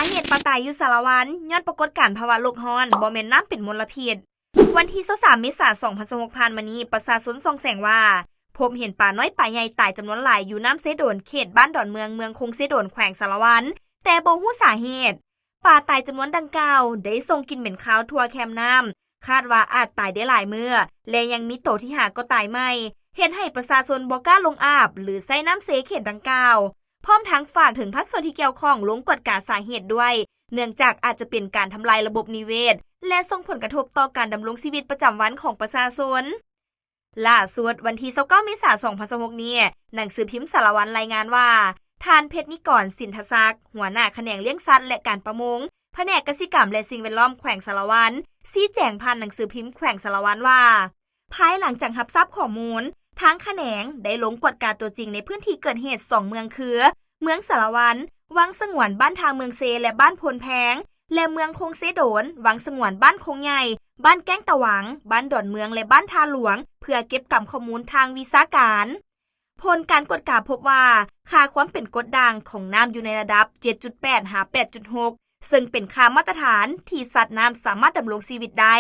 າເຫດປາຕາຍຢູ່ສາລະວັນ ຍ້ອນປາກົດການພາວະໂລກຮ້ອນ, ບໍ່ແມ່ນນ້ຳເປັນມົນລະພິດ. ວັນທີຊາວສາມ ເມສາ ສອງພັນຊາວຫົກ ຜ່ານມານີ້, ປະຊາຊົນສ່ອງແສງວ່າ ພົບເຫັນປານ້ອຍປາໃຫຍ່ຕາຍຈຳນວນຫຼາຍຢູ່ນ້ຳເຊໂດນ ເຂດບ້ານດອນເມືອງ ເມືອງຄົງເຊໂດນ ແຂວງສາລະວັນ, ແຕ່ບໍ່ຮູ້ສາເຫດ. ປາຕາຍຈຳນວນດັ່ງກ່າວ ໄດ້ສົ່ງກິ່ນເໝັນຄາວທົ່ວແຄມນ້ຳ, ຄາດວ່າອາດຕາຍໄດ້ຫຼາຍມື້ ແລະ ຍັງມີໂຕທີ່ຫາກໍຕາຍໃໝ່, ເຮັດໃຫ້ປະຊາຊົນບໍ່ກ້າລົງອາບ ຫຼື ໃຊ້ນ້ຳເຊເຂດດັ່ງກ່າວ. ພ້ອມທັງຝາກເຖິງພາກສ່ວນທີ່ກ່ຽວຂ້ອງລົງກວດກາສາເຫດດ້ວຍ, ເນື່ອງຈາກອາດຈະເປັນການທຳລາຍລະບົບນິເວດ ແລະ ສົ່ງຜົນກະທົບຕໍ່ການດຳລົງຊີວິດປະຈຳວັນຂອງປະຊາຊົນ. ຫຼ້າສຸດ, ວັນທີຊາວເກົ້າ ເມສາ ສອງພັນຊາວຫົກນີ້, ໜັງສືພິມສາລະວັນລາຍງານວ່າ ທ່ານ ເພັດນິກອນ ສິນທະສັກ, ຫົວໜ້າຂະແໜງລ້ຽງສັດ ແລະ ການປະມົງ, ພະແນກກະສິກຳ ແລະ ສິ່ງແວດລ້ອມ ແຂວງສາລະວັນ ຊີ້ແຈງຜ່ານໜັງສືພິມແຂວງສາລະວັນວ່າ ພາຍຫຼັງຈາກຮັບຊາບຂໍ້ມູນ, ທາງຂະແໜງໄດ້ລົງກວດກາຕົວຈິງໃນພື້ນທີ່ເກີດເຫດສອງເມືອງຄື ເມືອງສາລະວັນ, ວັງສະຫງວນບ້ານທ່າເມືອງເຊ ແລະ ບ້ານໂພນແພງ ແລະ ເມືອງຄົງເຊໂດນ, ວັງສະຫງວນບ້ານຄົງໃຫຍ່, ບ້ານແກ້ງຕະວັງ, ບ້ານດອນເມືອງ ແລະ ບ້ານທ່າຫຼວງ ເພື່ອເກັບກຳຂໍ້ມູນທາງວິຊາການ. ຜົນການກວດກາພົບວ່າ ຄ່າຄວາມເປັນກົດດ່າງຂອງນ້ຳຢູ່ໃນລະດັບ ເຈັດຈຸດແປດ ຫາ ແປດຈຸດຫົກ ເຊິ່ງເປັນຄ່າມາດຕະຖານທີ່ສັດນ້ຳສາມາດດຳລົງຊີວິດໄດ້.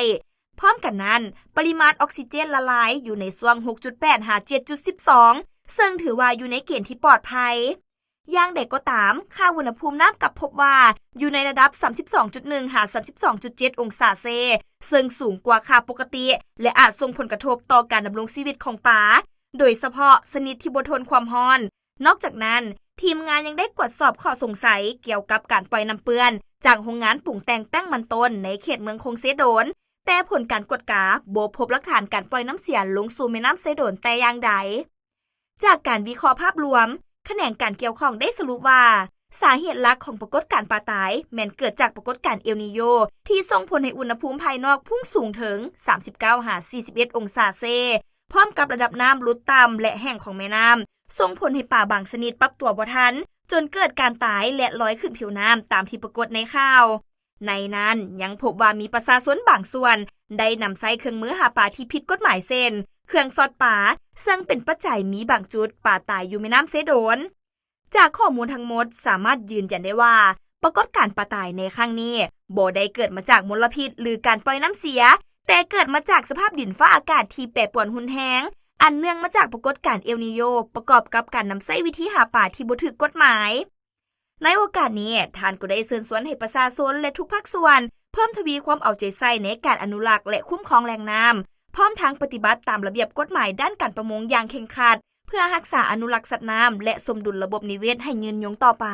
ພ້ອມກັນນັ້ນ, ປະລິມານອອກຊີເຈນລະລາຍຢູ່ໃນຊ່ວງ ຫົກຈຸດແປດ ຫາ ເຈັດຈຸດສິບສອງ ເຊິ່ງຖືວ່າຢູ່ໃນເກນທີ່ປອດໄພ. ຢ່າງໃດກໍຕາມ, ຄ່າອຸນຫະພູມນ້ຳກັບພົບວ່າຢູ່ໃນລະດັບ ສາມສິບສອງຈຸດໜຶ່ງ ຫາ ສາມສິບສອງຈຸດເຈັດ ອົງສາເຊ, ເຊິ່ງສູງກວ່າຄ່າປົກກະຕິ ແລະ ອາດສົ່ງຜົນກະທົບຕໍ່ການດຳລົງຊີວິດຂອງປາ, ໂດຍສະເພາະຊະນິດທີ່ບໍ່ທົນຄວາມຮ້ອນ. ນອກຈາກນັ້ນ, ທີມງານຍັງໄດ້ກວດສອບຂໍ້ສົງໄສກ່ຽວກັບການປ່ອຍນ້ຳເປື້ອນຈາກໂຮງງານປຸງແຕ່ງແປ້ງມັນຕົ້ນໃນເຂດເມືອງຄົງເຊໂດນ, ແຕ່ຜົນການກວດກາບໍ່ພົບຫຼັກຖານການປ່ອຍນ້ຳເສຍລົງສູ່ແມ່ນ້ຳເຊໂດນແຕ່ຢ່າງໃດ. ຈາກການວິເຄາະພາບລວມ, ຂະແໜງການກ່ຽວຂ້ອງໄດ້ສະຫຼຸບວ່າ ສາເຫດຫຼັກຂອງປາກົດການປາຕາຍ ແມ່ນເກີດຈາກປາກົດການເອລນີໂຍ ທີ່ສົ່ງຜົນໃຫ້ອຸນຫະພູມພາຍນອກພຸ່ງສູງເຖິງ ສາມສິບເກົ້າ ຫາ ສີ່ສິບເອັດ ອົງສາເຊ, ພ້ອມກັບລະດັບນ້ຳຫຼຸດຕ່ຳ ແລະ ແຫ້ງຂອງແມ່ນ້ຳ ສົ່ງຜົນໃຫ້ປາບາງຊະນິດປັບຕົວບໍ່ທັນ, ຈົນເກີດການຕາຍ ແລະ ລອຍຂຶ້ນຜິວນ້ຳຕາມທີ່ປາກົດໃນຂ່າວ. ໃນນັ້ນຍັງພົບວ່າມີປະຊາຊົນບາງສ່ວນໄດ້ນຳໃຊ້ເຄື່ອງມືຫາປາທີ່ຜິດກົດໝາຍເຊັ່ນ ເຄື່ອງຊອດປາ, ເຊິ່ງເປັນປັດໄຈມີບາງຈຸດປາຕາຍຢູ່ແມ່ນ້ຳເຊໂດນ. ຈາກຂໍ້ມູນທັງໝົດສາມາດຢືນຢັນໄດ້ວ່າ ປາກົດການປາຕາຍໃນຄັ້ງນີ້ບໍ່ໄດ້ເກີດມາຈາກມົນລະພິດ ຫຼື ການປ່ອຍນ້ຳເສຍ, ແຕ່ເກີດມາຈາກສະພາບດິນຟ້າອາກາດທີ່ແປປວນຮຸນແຮງ, ອັນເນື່ອງມາຈາກປາກົດການເອລນີໂຍ ປະກອບກັບການນຳໃຊ້ວິທີຫາປາທີ່ບໍ່ຖືກກົດໝາຍ. ໃນໂອກາດນີ້, ທ່ານກໍໄດ້ເຊີນຊວນໃຫ້ປະຊາຊົນ ແລະ ທຸກພາກສ່ວນ ເພີ່ມທະວີຄວາມເອົາໃຈໃສ່ໃນການອະນຸລັກ ແລະ ຄຸ້ມຄອງແຫຼ່ງນ້ຳ, ພ້ອມທັງປະຕິບັດຕາມລະບຽບກົດໝາຍດ້ານການປະມົງຢ່າງເຄັ່ງຄັດ, ເພື່ອຮັກສາອະນຸລັກສັດນ້ຳ ແລະ ສົມດຸນລະບົບນິເວດໃຫ້ຍືນຍົງຕໍ່ໄປ.